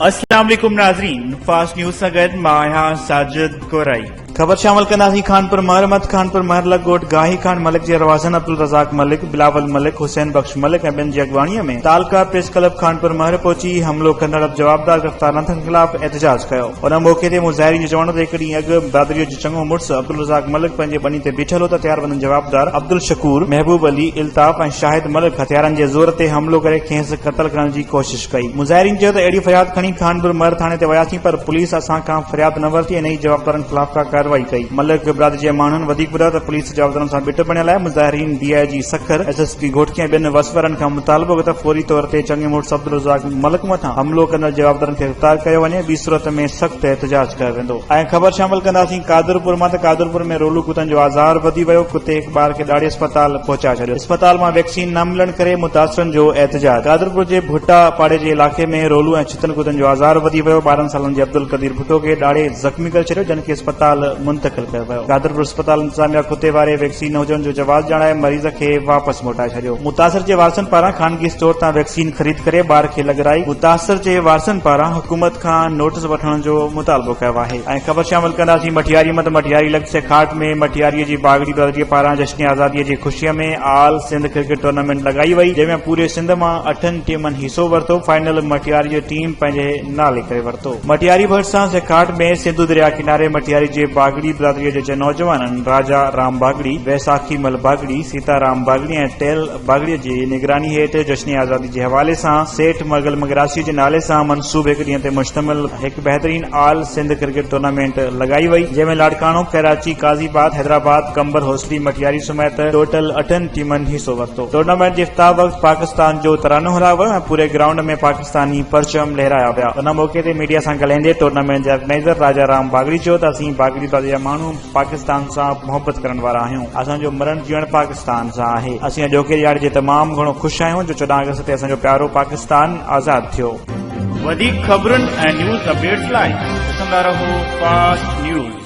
اسلام عليڪم ناظرين فاسٽ نيوز سان گڏ مان آهيان ساجد ڪورائي. خبر شامل ڪنداسين خانپور مهر مت خانپور مهر لڳ ڳوٺ گاهي خان ملڪ جي رهواسين عبدالرزاق ملڪ، بلاول ملڪ، حسين بخش ملڪ ۽ ٻين جي اڳواڻي ۾ تعلقه پريس ڪلب خانپور مهر پهچي حملو ڪندڙ جوابدار گرفتار نه ٿيڻ خلاف احتجاج ڪيو. ان موقعي تي مظاهرين جو چوڻ هو ته هڪ ڏينهن اڳ برادري جو چڱو مڙس عبدالرزاق ملڪ پنهنجي ٻني تي بيٺل هو ته هٿياربندن جوابدار عبدالشڪور، محبوب علي، الطاف ۽ شاهد ملڪ هٿيارن جي زور تي حملو ڪري کيس قتل ڪرڻ جي ڪوشش ڪئي. مظاهرين چيو ته اهڙي فرياد کڻي خانپور مهر ٿاڻي تي وياسين پر پوليس اسان کان فرياد نه ورتي ۽ نه ئي جوابدارن خلاف ڪا ڪارروائي ڪئي. ملڪ برادري جي ماڻهن وڌيڪ ٻڌايو ته پوليس جوابدارن سان ٻٽ بڻيل آهي. مظاهرين D I G Sukkur, S S P Ghotki ۽ ٻين وس وارن کان مطالبو ڪيو ته فوري طور تي چڱي مڙس عبدالرزاق ملڪ مٿان حملو ڪندڙ جوابدارن کي گرفتار ڪيو وڃي ٻي صورت ۾ سخت احتجاج ڪيو ويندو. ۽ خبر شامل ڪنداسين قادرپور مان ته قادرپور ۾ رولو ڪتن جو آزار وڌي ويو، ڪتي هڪ ٻار کي ڏاڙهي اسپتال پهچائي ڇڏيو، اسپتال مان ويڪسين نه ملڻ ڪري متاثرن جو احتجاج، قادرپور جي ڀٽا پاڙي جي علائقي ۾ رولو ۽ ڇتن ڪتن جو آزار وڌي ويو، 12 سالن جي عبدالقدير ڀٽو کي ڏاڙهي زخمي ڪري ڇڏيو، جنھن کي اسپتال منتقل ڪيو ويو، قادرپور اسپتال انتظاميا ڪتي واري ويڪسين نه هجڻ جو جواز ڄاڻائي مريض کي واپس موٽائي ڇڏيو، متاثر جي وارثن پاران خانگي اسٽور تان ويڪسين خريد ڪري ٻار کي لڳرائي، متاثر جي وارثن پاران حڪومت کان نوٽس وٺڻ جو مطالبو ڪيو آهي ۽ خبر شامل ڪنداسين مٺياري مان ته مٺياري لڳ سيکاٽ ۾ مٺياري جي باگڙي برادري پاران جشن آزادي جي خوشي ۾ آل سنڌ ڪرڪيٽ ٽورنامينٽ لڳائي وئي جنهن ۾ پوري سنڌ مان اٺن ٽيمن حصو ورتو فائنل مٺياري جي ٽيم پنهنجي نالي ڪري ورتو مٺياري ڀرسان سيکاٽ ۾ سنڌو درياء ڪناري مٺياري جي باگڙي برادري جي نوجوانن راجا رام باگڙي ويساکي مل باگڙي سيتا رام باگڙي ۽ ٽيل باگڙي جي نگراني هيٺ جشن آزادي جي حوالي سان سيٺ مغل مگراسي جي نالي سان منسوب هڪ ڏينهن تي مشتمل هڪ بهترين آل سنڌ ڪرڪيٽ ٽورنامينٽ لڳائي وئي جنهن ۾ لاڙڪاڻو، ڪراچي، قاضي آباد، حيدرآباد، قمبر، هوسڙي، مٽياري سميت ٽوٽل اٺن ٽيمن حصو ورتو. ٽورنامينٽ جي افتتاح وقت پاڪستان جو ترانو هلايو ويو ۽ پوري گرائونڊ ۾ پاڪستاني پرچم لهرايا ويا. ان موقعي تي ميڊيا سان ڳالهائيندي ٽورنامينٽ جي آرگنائيزر راجا رام باگڙي چيو ته اسين باگڙي برادري جا ماڻهو پاڪستان سان محبت ڪرڻ وارا آهيون، اسان جو مرڻ جيئڻ پاڪستان سان آهي، اسين اڄوڪي ڏهاڙي جي تمام گهڻو خوش آهيون جو 14 آگسٽ تي اسان جو پيارو پاڪستان آزاد ٿيو. وڌيڪ خبرن ۽ نيوز اپڊيٽس لاء ڏسندا رهو فاسٽ نيوز.